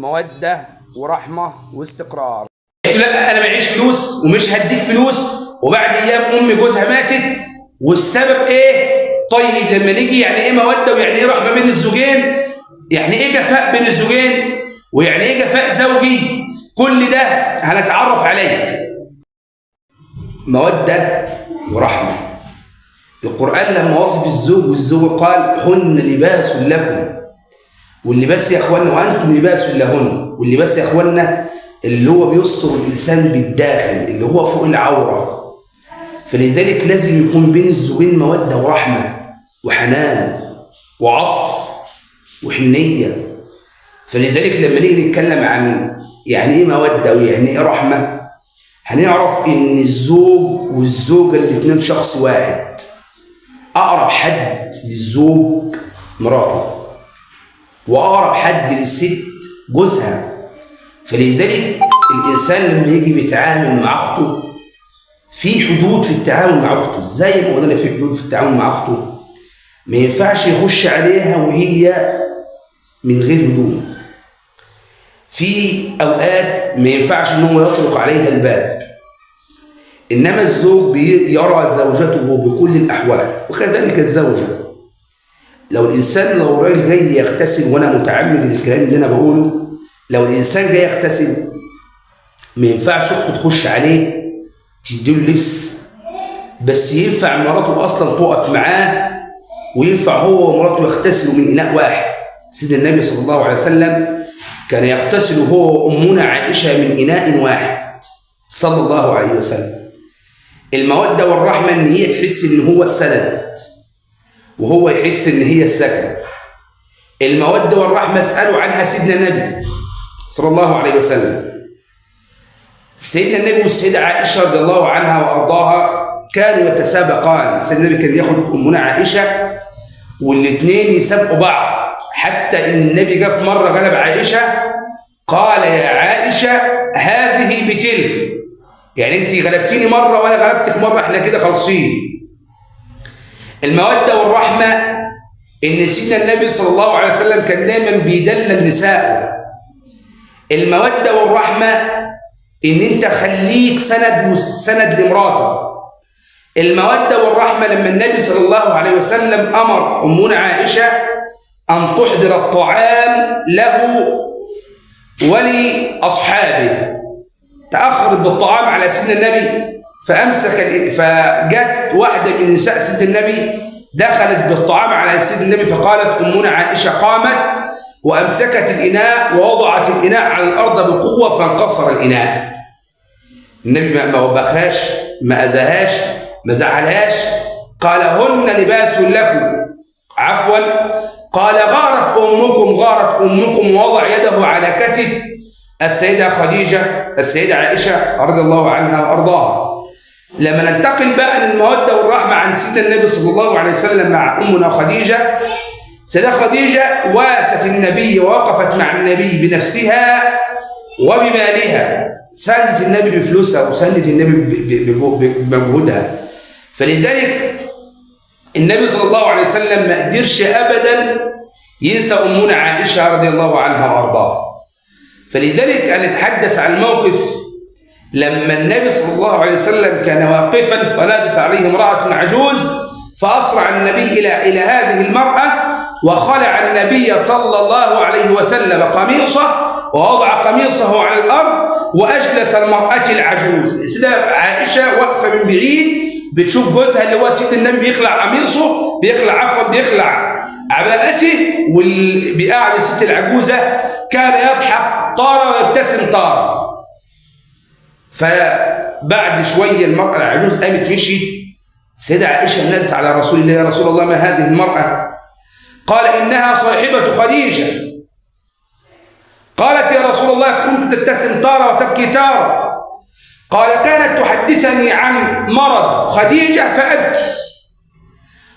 مودة ورحمة واستقرار. لا انا معيش فلوس ومش هديك فلوس، وبعد ايام ام جوزها ماتت، والسبب ايه؟ طيب لما نيجي يعني ايه مودة ويعني ايه رحمة بين الزوجين؟ يعني ايه جفاء بين الزوجين؟ ويعني ايه جفاء زوجي؟ كل ده هنتعرف عليه. مودة ورحمة. القرآن لما وصف الزوج والزوجة قال هن لباس لكم، واللباس يا اخوانا وانتم لباس لهن، واللباس يا اخوانا اللي هو بيستر الانسان بالداخل اللي هو فوق العورة. فلذلك لازم يكون بين الزوجين مودة ورحمة وحنان وعطف وحنية. فلذلك لما نيجي نتكلم عن يعني ايه مودة ويعني ايه رحمة، هنعرف ان الزوج والزوجة الاتنين شخص واحد. اقرب حد للزوج مراته، واقرب حد للست جوزها. فلذلك الانسان لما يجي بيتعامل مع اخته في حدود في التعامل مع اخته. ازاي ما قلنا في حدود في التعامل مع اخته؟ ما ينفعش يخش عليها وهي من غير هدوم. في اوقات ما ينفعش ان هو يطرق عليها الباب، انما الزوج بيرى زوجته بكل الاحوال، وكذلك الزوجة. لو الانسان لو الراجل جاي يغتسل، وانا متعمد للكلام اللي انا بقوله، لو الانسان جاي يغتسل ما ينفعش اخته تخش عليه تديله لبس، بس ينفع مراته اصلا تقف معاه، وينفع هو ومراته يغتسلوا من اناء واحد. سيدنا النبي صلى الله عليه وسلم كان يغتسل هو وامنا عائشة من اناء واحد صلى الله عليه وسلم. المودة والرحمة ان هي تحس ان هو السند وهو يحس ان هي السكن. المودة والرحمة اسالوا عنها سيدنا النبي صلى الله عليه وسلم. سيدنا النبي والسيدة عائشة رضي الله عنها وارضاها كانوا يتسابقان. سيدنا النبي كان ياخد امنا عائشة والاثنين يسابقوا بعض، حتى ان النبي جاء في مرة غلب عائشة قال يا عائشة هذه بتلك، يعني انت غلبتيني مرة وانا غلبتك مرة، احنا كده خالصين. المودة والرحمة ان سيدنا النبي صلى الله عليه وسلم كان دايما بيدلل نسائه. المودة والرحمة ان انت خليك سند وسند لمراتك. المودة والرحمة لما النبي صلى الله عليه وسلم امر امنا عائشة ان تحضر الطعام له ولاصحابه، تاخرت بالطعام على سيدنا النبي، فامسك، فجت واحدة من نساء سيدنا النبي دخلت بالطعام على سيدنا النبي، فقالت امنا عائشة قامت وامسكت الاناء ووضعت الاناء على الارض بقوة فانكسر الاناء. النبي ما وبخاش، ما اذاهاش، ما زعلهاش، قال هن لباس لكم، عفوا قال غارت امكم غارت امكم، ووضع يده على كتف السيدة خديجة السيدة عائشة رضي الله عنها وارضاها. لما ننتقل بقى للمودة والرحمة عن سيدنا النبي صلى الله عليه وسلم مع امنا خديجة، سيده خديجة واست النبي ووقفت مع النبي بنفسها وبمالها، ساندت النبي بفلوسها وساندت النبي بمجهودها. فلذلك النبي صلى الله عليه وسلم ما قدرش ابدا ينسى امنا عائشة رضي الله عنها وارضاها. فلذلك هنتحدث عن الموقف لما النبي صلى الله عليه وسلم كان واقفا فنادت عليه امرأة عجوز، فأسرع النبي إلى هذه المرأة وخلع النبي صلى الله عليه وسلم قميصه ووضع قميصه على الأرض وأجلس المرأة العجوز. السيدة عائشة واقفة من بعيد بتشوف جوزها اللي هو سيد النبي بيخلع قميصه، بيخلع عباءته، وبيقعد الست العجوزة. كان يضحك طار ويبتسم طار. فبعد شوية المراة العجوز قامت مشيت. السيدة عائشة نادت على رسول الله، يا رسول الله ما هذه المراة؟ قال انها صاحبه خديجة. قالت يا رسول الله كنت تبتسم تارة وتبكي تارة. قال كانت تحدثني عن مرض خديجة فابكي،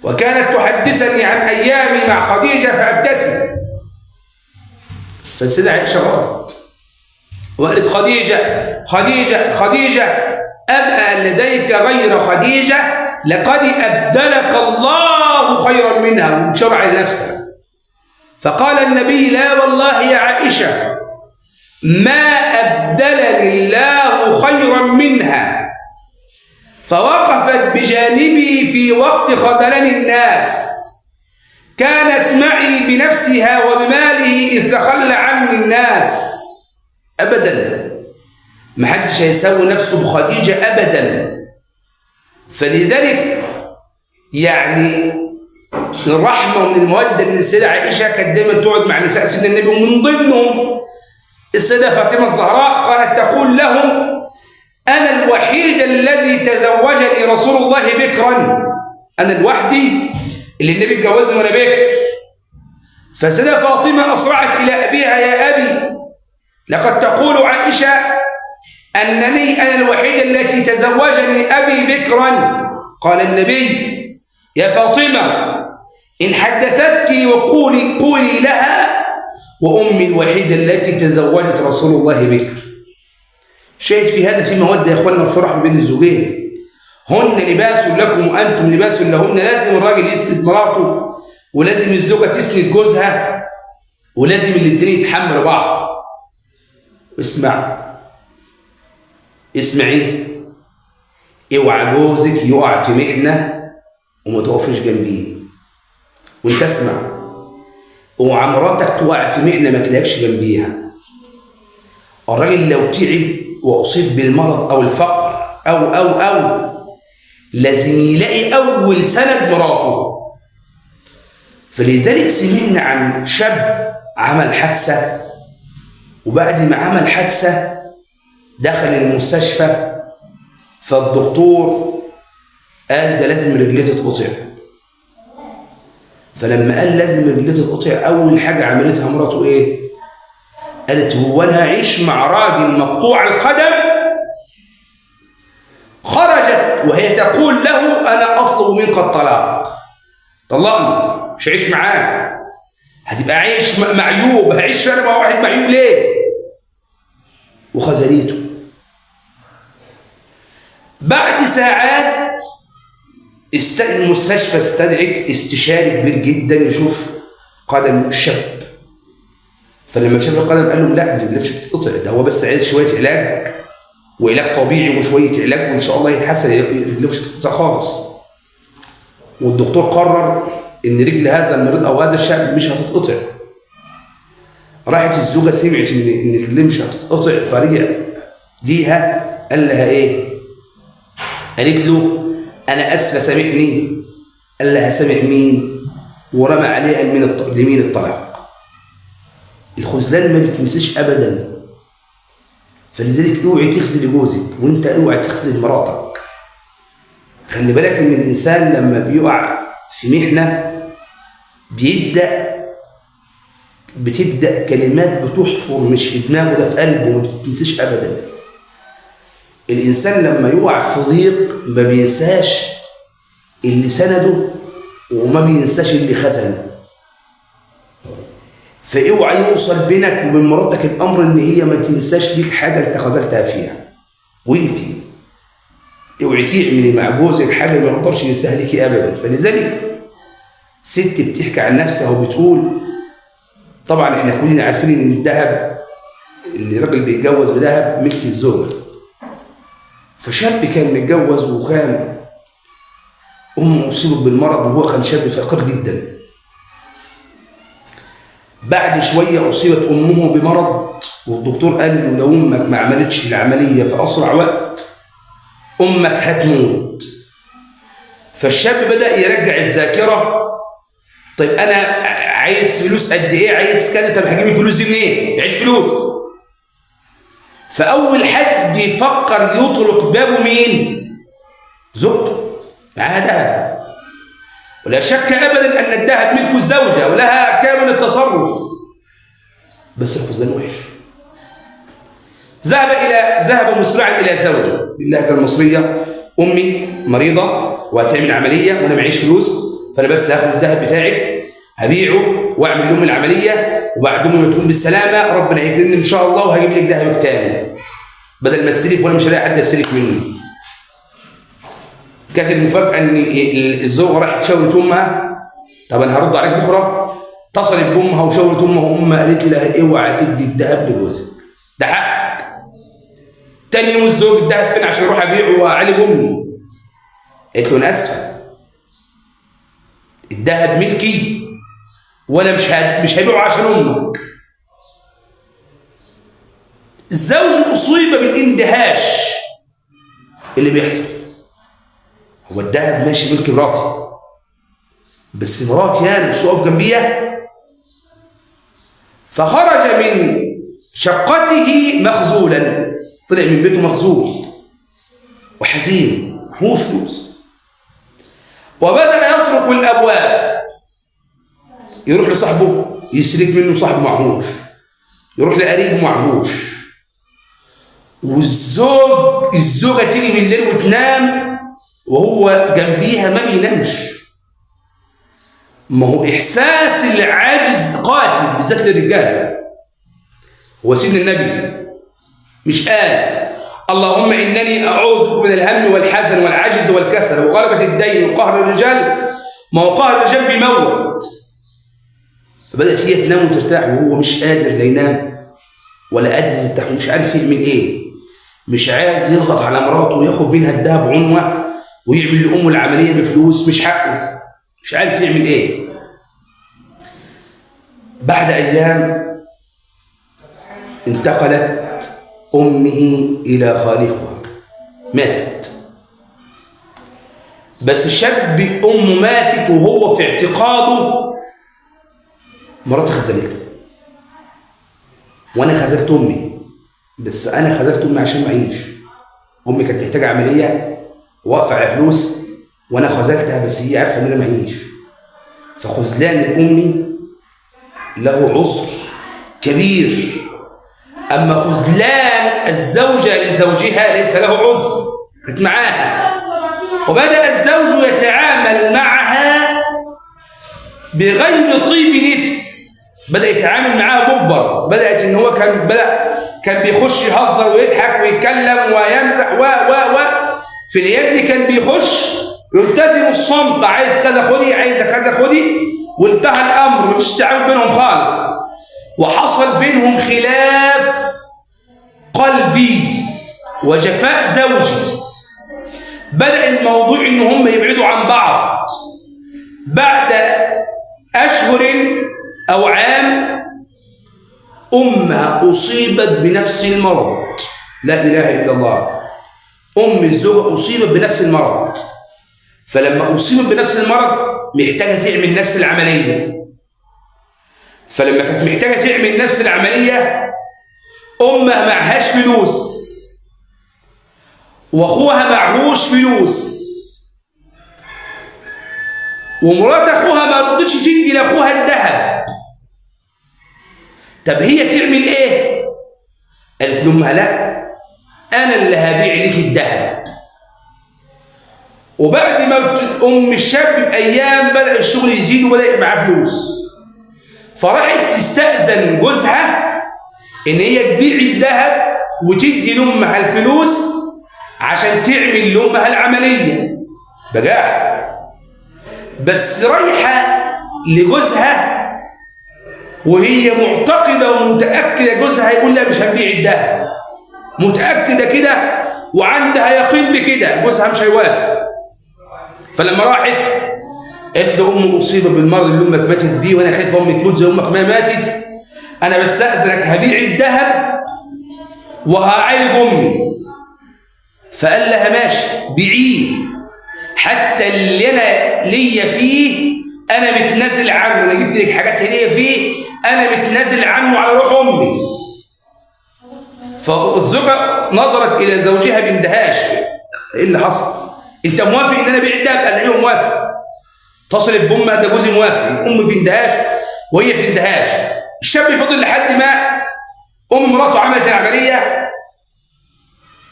وكانت تحدثني عن ايامي مع خديجة فابتسم. فالسيده عائشة غلط وقالت خديجة خديجة خديجة، أبقى لديك غير خديجة؟ لقد أبدلك الله خيرا منها، وشرع لنفسها. فقال النبي لا والله يا عائشة، ما أبدلني الله خيرا منها، فوقفت بجانبي في وقت خذلني الناس، كانت معي بنفسها وبماله إذ تخلى عني الناس. أبدا محدش هيساوي نفسه بخديجة أبدا. فلذلك يعني الرحمة ومن المودة إن السيدة عائشة كانت دايما تقعد مع نساء سيدنا النبي، ومن ضمنهم السيدة فاطمة الزهراء، قالت تقول لهم: أنا الوحيد الذي تزوجني رسول الله بكرا، أنا الوحدي اللي النبي اتجوزني وأنا بكر. فالسيدة فاطمة أسرعت إلى أبيها: يا أبي، لقد تقول عائشة أنني أنا الوحيد التي تزوجني أبي بكرا. قال النبي: يا فاطمة، إن حدثتك وقولي قولي لها وأمي الوحيدة التي تزوجت رسول الله بكر. شاهد في هذا في مودة يا إخواننا وفرح بين الزوجين. هن لباس لكم وأنتم لباس لهن. لازم الراجل يسند مراته، ولازم الزوجة تسند جوزها، ولازم الاثنين يتحملوا بعض. اسمع، اسمعي، اوعى جوزك يقع في مهنة وما تقفش جنبيه. وانت اسمع، اوعى مراتك تقع في مهنة ما تلاقيش جنبيها. الراجل لو تعب واصيب بالمرض او الفقر او او او لازم يلاقي اول سند مراته. فلذلك سمعنا عن شاب عمل حادثه، وبعد ما عمل حادثه دخل المستشفى، فالدكتور قال ده لازم رجليه تتقطع. فلما قال لازم رجليه تتقطع، اول حاجة عملتها مراته ايه؟ قالت هو انا هعيش مع راجل مقطوع القدم؟ خرجت وهي تقول له انا اطلب منك الطلاق، طلقني، مش هعيش معاك، هتبقى عايش معيوب، هعيش انا مع واحد معيوب ليه؟ وخذلته. بعد ساعات المستشفى استدعت استشاري كبير جدا يشوف قدم الشاب. فلما شاف القدم قال لهم لا، دي مش هتتقطع، ده هو بس عايز شوية علاج وعلاج طبيعي وشوية علاج وان شاء الله يتحسن، رجله مش هتتقطع خالص. والدكتور قرر ان رجل هذا المريض او هذا الشاب مش هتتقطع. راحت الزوجة سمعت ان رجليه مش هتتقطع، فرجع ليها قال لها ايه؟ قالت له انا اسفه سامحني. قال لها سامح مين؟ ورمى عليها اليمين الطلاق. الخذلان ما بتمسش ابدا. فلذلك اوعي تخذل جوزك، وانت اوعي تخذل مراتك. خلي بالك ان الانسان لما بيقع في محنة بتبدا كلمات بتحفر مش في دماغه، ده في قلبه، وما بتتنسيش ابدا. الانسان لما يقع في ضيق ما بينساش اللي سنده وما بينساش اللي خذله. فاوعى يوصل بينك وبين مراتك الامر ان هي ما تنساش ليك حاجة انت خذلتها فيها. وانتي اوعي تعملي مع جوزك حاجة ما يقدرش ينساها ليكي ابدا. فلذلك ست بتحكي عن نفسها وبتقول، طبعا احنا كلنا عارفين ان الذهب اللي الراجل بيتجوز بذهب ملك الزوجة. فشاب كان متجوز وكان امه اصيبت بالمرض، وهو كان شاب فقير جدا. بعد شوية اصيبت امه بمرض، والدكتور قال له لو امك ما عملتش العملية في اسرع وقت امك هتموت. فالشاب بدا يرجع الذاكرة، طيب انا عايز فلوس قد ايه، عايز كذا، طب هجيب الفلوس دي منين؟ عايز فلوس. فاول حد يفكر يطرق بابه مين؟ زوجته، معاها ذهب. ولا شك ابدا ان الذهب ملك الزوجة ولها كامل التصرف، بس الخذلان وحش. ذهب مسرعا الى زوجه، بالله كالمصريه، امي مريضه وهتعمل عملية وانا معيش فلوس، فانا بس هاخد الذهب بتاعك هبيعه واعمل لامي العملية، وبعد امي ما تقوم بالسلامة ربنا هيكرمني ان شاء الله وهجيب لك ذهبك تاني، بدل ما استلف وانا مش هلاقي حد يستلف مني. كانت المفاجاة ان الزوجة راحت شاورت امها، طب انا هرد عليك بكره. اتصلت بامها وشاورت امها، وامها قالت لها اوعى تدي الذهب لجوزك، ده حقك. تاني يوم الزوج الذهب فين عشان اروح ابيعه واعالج امي؟ قالت له انا اسفه، الذهب ملكي وانا مش هبيعه عشان امك. الزوج اصيب بالاندهاش اللي بيحصل، هو الذهب ماشي ملك مراتي، بس مراتي يعني مش واقف جنبيها. فخرج من شقته مخذولا، طلع من بيته مخذول وحزين، معهوش فلوس، وبدأ يطرق الأبواب، يروح لصاحبه يسلف منه، صاحبه معهوش، يروح لقريبه معهوش. والزوج الزوجة تيجي بالليل وتنام وهو جنبيها ما بينامش. ما هو إحساس العجز قاتل بالذات للرجالة. هو سيدنا النبي مش قال اللهم إنني أعوذ من الهم والحزن والعجز والكسل وغلبة الدين وقهر الرجال؟ ما هو قهر الرجال بيموت. فبدأت هي تنام وترتاح وهو مش قادر لا ينام ولا قادر يرتاح، ومش عارف يعمل إيه، مش عايز يضغط على مراته وياخد منها الذهب عنوة ويعمل لأمه العملية بفلوس مش حقه، مش عارف يعمل إيه. بعد أيام انتقلت أمه إلى خالقها، ماتت. بس الشاب أمه ماتت وهو في اعتقاده مراتي خذلتني وأنا خذلت أمي، بس أنا خذلت أمي عشان معيش. أمي كانت محتاجة عملية واقفة على فلوس وأنا خذلتها، بس هي عارفة إن أنا معيش. فخذلان الأمي له عذر كبير، أما خذلان الزوجة لزوجها ليس له عذر، كانت معاها. وبدأ الزوج يتعامل معها بغير طيب نفس، بدأ يتعامل معاها مجبر، بدأت إن هو كان بيخش يهزر ويضحك ويتكلم ويمزح و و و في اليد كان بيخش يلتزم الصمت، عايز كذا خدي، عايزة كذا خدي، وانتهى الأمر، مفيش تعامل بينهم خالص. وحصل بينهم خلاف قلبي وجفاء زوجي. بدأ الموضوع إن هم يبعدوا عن بعض. بعد أشهر أو عام أمها أصيبت بنفس المرض. لا إله إلا الله. أم الزوجة أصيبت بنفس المرض، فلما أصيبت بنفس المرض محتاجة تعمل نفس العملية. فلما كانت محتاجة تعمل نفس العملية أمها معهاش فلوس وأخوها معهوش فلوس، ومرات أخوها ما رضتش تدي لأخوها الذهب. طب هي تعمل إيه؟ قالت لأمها لا، أنا اللي هبيع لك الذهب. وبعد ما أم الشاب بأيام بدأ الشغل يزيد وبدأ يبقى معاه فلوس، فراحت تستأذن جوزها إن هي تبيع الذهب وتدي لأمها الفلوس عشان تعمل لأمها العملية. بجاح. بس رايحة لجوزها وهي معتقدة ومتأكدة جوزها هيقول لها مش هنبيع الذهب، متأكدة كده وعندها يقين بكده جوزها مش هيوافق. فلما راحت قالت له أمي أصيبت بالمرض اللي أمك ماتت بيه، وأنا خايفة أمي تموت زي أمك ما ماتت، أنا بستأذنك هبيع الذهب وهعالج أمي. فقال لها ماشي بيعيه، حتى اللي أنا ليا فيه أنا متنازل عنه، أنا جبت لك حاجات هدية فيه أنا متنازل عنه على روح أمي. فالزوجة نظرت إلى زوجها باندهاش، إيه اللي حصل؟ أنت موافق إن أنا أبيع الذهب؟ قال أيوه موافق. اتصلت بأمها، ده جوزي موافق. الأم في اندهاش وهي في اندهاش. الشاب فضل لحد ما أم مراته عملت العملية،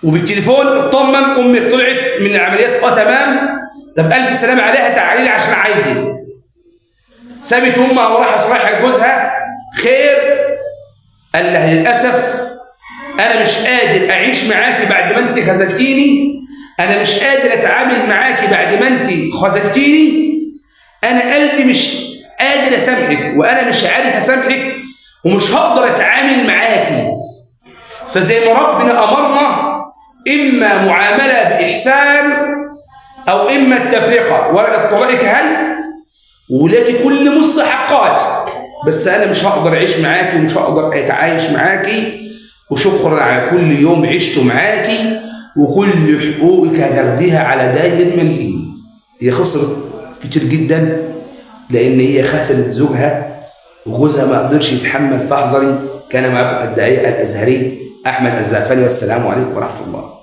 وبالتليفون اطمن أمي طلعت من العمليات تمام، طب ألف سلامة عليها، تعالي لي عشان عايزك. سابت أمها وراحت رايحة لجوزها، خير؟ قال لها للأسف أنا مش قادر أعيش معاكي بعد ما أنت خذلتيني، أنا مش قادر أتعامل معاكي بعد ما أنت خذلتيني، أنا قلبي مش قادر أسامحك وأنا مش عارف أسامحك ومش هقدر أتعامل معاكي. فزي ما ربنا امرنا اما معاملة باحسان او اما التفرقة. ورقة طلاقك هل ولك كل مستحقاتك، بس انا مش هقدر اعيش معاكي ومش هقدر اتعايش معاكي، وشكرا على كل يوم عشته معاكي، وكل حقوقك هتاخديها على داير مليم. هي خسرت كتير جدا لان هي خسرت زوجها وجوزها ما قدرش يتحمل. فاحذري. كان معكم الداعية الازهري احمد الزعفاني، والسلام عليكم ورحمة الله.